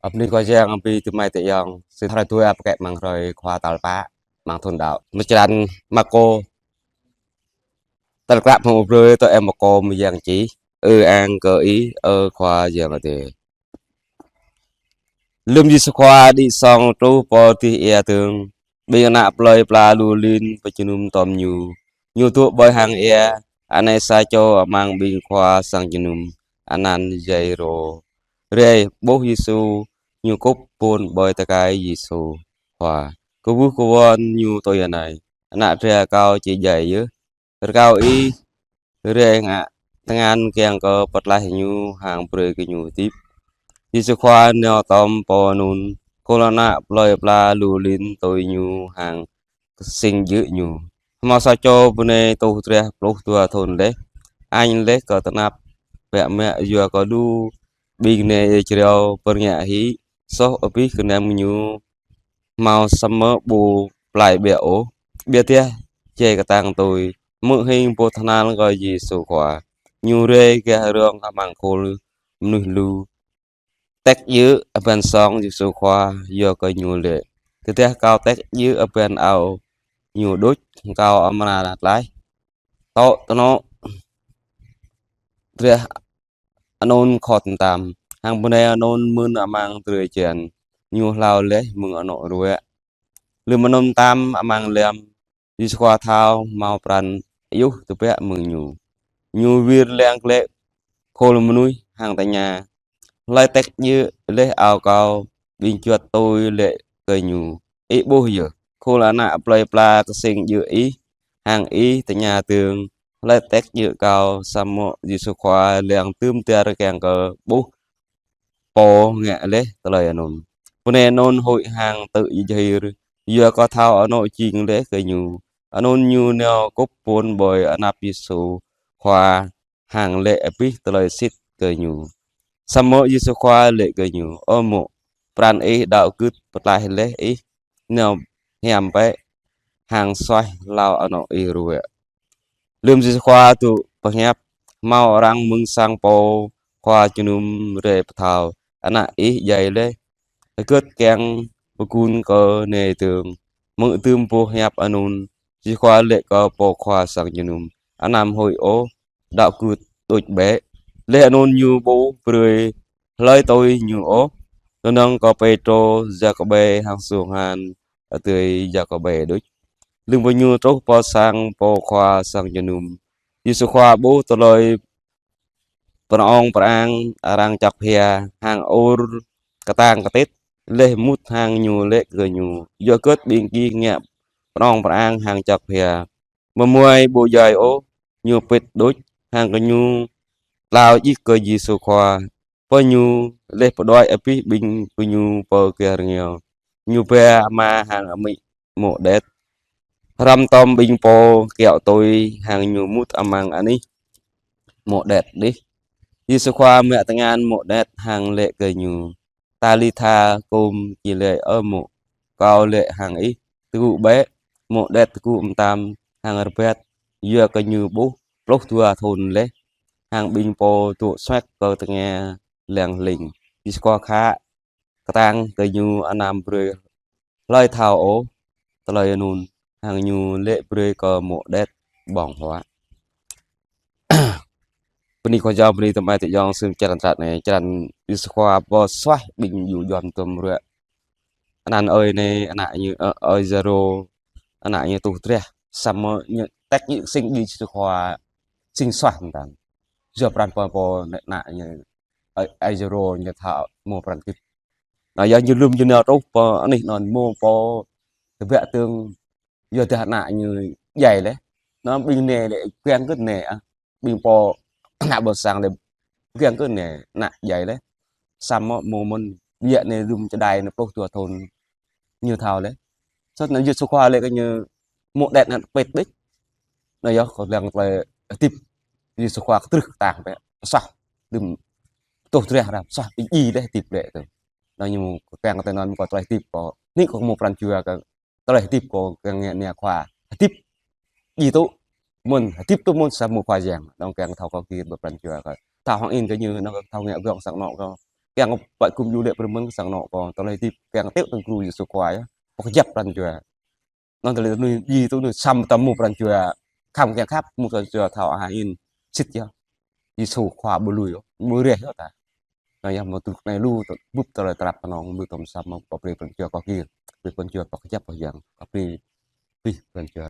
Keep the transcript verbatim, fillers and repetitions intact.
Ơ bơni kơ Yang, ơ bơni tơmai tơyŏng, sĭt hrơi dua pơkĕ amăng hrơi Khua tal pă amăng thun đăo. Mơčrăn Markô, tơlơi klă mơ̆ng ƀrơi tơ ơi Markô mơyang čih. Ư-ang kơ Ih, ơ Khua Yang Adai. Lơ̆m Yêsu Khua đĭ song truh pơ dêh ia dơ̆ng, ƀing ană plơi pla lu lin pơjơnum tom Ñu. Ñu dŏ ƀơi hang ia, anai sa čô amăng ƀing khua sang jơnum, anăn Jairô. Rai ƀuh Yêsu, ñu kŭp pŭn ƀơi tơkai Yêsu Khua, kwưh kơwăn Ñu tui anai: Ană dra kâo či djai yơh. Rơkâo Ih rai ngă tơngan kiăng kơ pơtlaih ñu hăng brơi kơ ñu hơdip. Yêsu Khua nao tom pô anŭn, khul ană plơi pla lu lin tui Ñu hăng kơsing djơ̆ Ñu. Hmâo sa čô bơnai tuh drah pluh dua thŭn laih, añ laih kơ tơnap biă mă yua kơ lu ƀing nai ia jrao pơrngă hĭ, soh abih gơnam ñu hmâo samơ̆ ƀu plai ƀiă ôh, ƀiă dah jai kơtang tui. Hmư̆ hing pô tơhnal kơ Yêsu Khua, ñu rai gah rŏng amăng khul mơnuih lu, tek djơ̆ abăn song Yêsu Khua, yua kơ ñu laĭ: Tơdah kâo tek djơ̆ abăn ao Ñu đôč, kâo amra tlaih. Tŏ tơnŏ drah anŭn khŏt mơtam, hăng bơnai anŭn mưn amăng drơi jan, ñu hlao laih mơ̆ng anŏ ruă. Lơ̆m anŭn mơtam amăng lăm, Yêsu Khua thâo hmâo pran ayŭh tơbiă mơ̆ng ñu. Ñu wir lăng glaĭ khul mơnuih hăng tơña: Hlơi tek djơ̆ laih ao kâo? Ƀing juăt tui laĭ kơ ñu: Ih ƀuh yơh. Khul ană plơi pla kơsing djơ̆ ih, hăng ih tơña dơ̆ng: Hlơi tek djơ̆ kâo? Samơ̆ Yêsu Khua lăng tơm dar kiăng kơ ƀuh pô ngă laih tơlơi anŭn. Bơnai anŭn huĭ hăng tơ̆ jơhir, yua kơ thâo anŏ jing laih kơ ñu. Anŭn ñu nao kŭp pŭn ƀơi anăp Yêsu Khua hăng laĭ abih tơlơi sĭt kơ ñu. Samơ̆ Yêsu Khua laĭ kơ ñu: Ơ mŏ, pran ih đăo gưt pơtlaih laih ih. Nao hiam bĕ hăng suaih hlao anŏ ih ruă. Lơ̆m Yêsu Khua dŏ pơhiăp, hmâo arăng mơ̆ng sang pô khua jơnum rai pơthâo: Ană ih djai laih, hơgĕt kiăng pơgun kơ nai dơ̆ng? Hmư̆ tơm boh hiăp anŭn, Yêsu Khua laĭ kơ pô khua sang jơnum: Anăm huĭ ôh, đăo gưt đôč bĕ. Laih anŭn ñu ƀu brơi hlơi tui ñu ôh, kơnơ̆ng kơ Pêtrô, Yakôbê hăng Yôhan, adơi Yakôbê đôč. Lơ̆m gơñu truh pơ sang pô khua sang jơnum, Yêsu Khua ƀuh tơlơi pơnong pơang arăng čŏk hia hăng ur kơtang kơtit, laih mŭt hăng ñu laĭ kơ gơñu: Yua hơgĕt ƀing gih ngă pơnong pơang hăng čŏk hia? Mơmuai ƀu djai ôh, ñu pĭt đôč. Hăng gơñu tlao djik kơ Yêsu Khua. Pơ ñu laih pơđuaĭ abih ƀing gơñu pơ gah rơngiao, ñu ba ama hăng amĭ mŏ đet. Hrăm tom ƀing pô kiaŏ tui hăng ñu mŭt amăng anih mŏ đet đih. Yêsu Khua mă tơngan mŏ đet hăng laĭ kơ ñu: Talitha kŭm, či laĭ: Ơ mŏ, kâo laĭ hăng ih, tơgŭ bĕ. Mŏ đet tơgŭ mơtam hăng rơbat, yua kơ ñu ƀuh pluh dua thŭn laih. Hăng ƀing pô dŏ suek kơ tơngia lăng hling. Yêsu Khua khă kơtang kơ ñu anăm brơi hlơi thâo ôh tơlơi anŭn, hăng ñu laĭ brơi kơ mŏ đet ƀơ̆ng huă. Bơni kơ Yang, bơni tơmai tơyŏng, sĭt črăn tơnap anai, črăn Yêsu Khua pơsuaih ƀing dju juăm tơm ruă. Anăn ơi anai, ană ñu, ơ, ơi Jairô, ană ñu tuh drah, samơ̆ ñu tek ñu sing ƀing Yêsu Khua sing suaih mơtam. Yua pran pô pô ană ñu, ơi, ơi Jairô ñu thâo mơ̆ pran kĭt. Anai yua ñu lơ̆m ñu nao truh pơ anih anŭn mơ̆ pô tơbiă dơ̆ng, yua dah ană ñu djai laih. Anŭn ƀing nai laĭ kiăng gưt nai, ah. Ƀing pô ană ƀôn sang laĭ kiăng gưt nai, ană djai laih. Samơ̆ mơ̆ mơ̆n biă nai lơ̆m čơđai nai pluh dua thŭn ñu thâo laih. Sĭt anŭn Yêsu Khua laĭ kơ ñu mŏ đet anŭn pĭt đôč. Anai yua kơ lăng tơlơi hơdip Yêsu Khua kơtrưh kơtang bĕ, pơsuaih lơ̆m tuh drah ră, pơsuaih ƀing djai laih hơdip glaĭ tui. Anai ñu kiăng kơ tơnăn kơ tơlơi hơdip kơ, anai kơ mơ̆ pran jua kơ tơlơi hơdip kơ kiăng ngă nai Khua. Hơdip djai tŭ mơ̆n, hơdip tŭ mơ̆n sa mơ̆ Khua Yang. Anŭn kiăng thâo kơ gir ƀơi pran jua kơ. Thâo hăng in kơ ñu, anŭn kơ thâo ngă gơ̆ng sang anŏ kơ. Kiăng pơgum djru lĕ pơrơmơn kơ sang anŏ kâo, tơlơi hơdip kiăng tui tơ̆ng gru Yêsu Khua yơh. Pơkơjăp pran jua. Anŭn tơlơi anai, yua tui anai samơ̆ ta hmâo pran jua khăm kiăng khăp, hmâo pran jua thâo hơĭn sĭt yơh. Yêsu Khua ƀu lui ôh, ƀu reh ôh ta. Anŭn yơh hmâo truh anai lu, bưp tơlơi tơlăp kơnơ̆ng, lu tơm samơ̆ pơbrơi pran jua kâo kiăng. Brơi pran jua pơkơjăp kơ Yang, pơbrơi pran jua